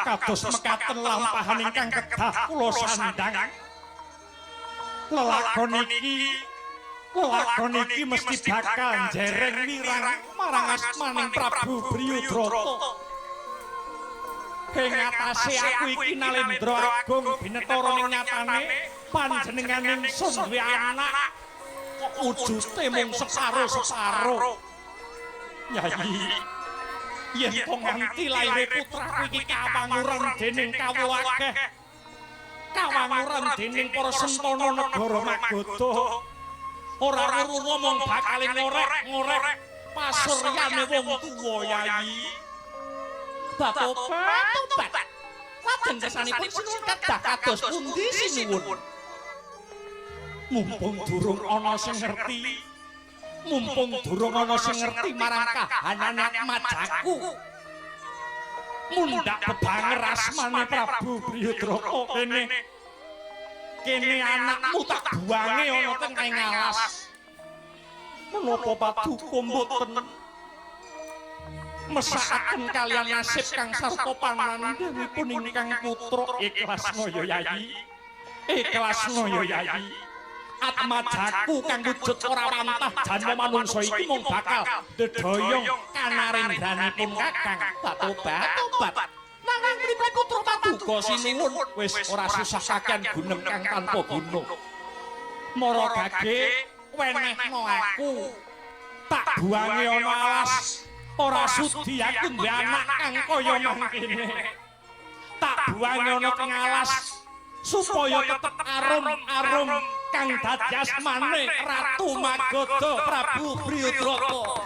Kados mekaten lampahan ingkang kedah kula sandhang. Lelakon iki mesti bakal njereng wirang marang asmaning Prabu Briyudrata. Ing atase aku iki Nalendra Agung binetara ning nyatane panjenengan ingsun duwe anak kok wujute mung separo-separo. Yayi, yen to nganti laire putraku iki kawanguran dening kawula akeh, kawanguran dening para sentana negara Magadha, ora weruh mung bakal ngorek-ngorek pasuryane wong tuwa. Yayi, Batobat, tobat. Lajeng kersanipun sinuwun kedah kados pundi, sinuwun? Mumpung durung ana sing ngerti, mumpung durung ana sing ngerti marang kahanan atmajaku, mundhak bebanger asmane Prabu Briyudrata. Kene kene, anakmu tak buange ana teng alas. Menapa paduka mboten mesakaken kaliyan nasib kang sarta panandhangipun ingkang putra? Ikhlasno ya, Yayi, ikhlasno ya, Yayi. Atmajaku kang wujud ora wantah janma manungsa iki mung bakal dedoyong kanarendranipun Kakang. Batobat, tobat. Nanging pripun putra paduka, sinuwun? Wis ora susah kakean gunem kang tanpa guna. Mara gage, wenehno aku, tak buange ana alas. Ora sudi aku duwe anak kang kaya mangkene. Tak buange ana teng alas supaya tetep arum-arum kang dadi asmane Ratu Magadha Prabu Briyudrata.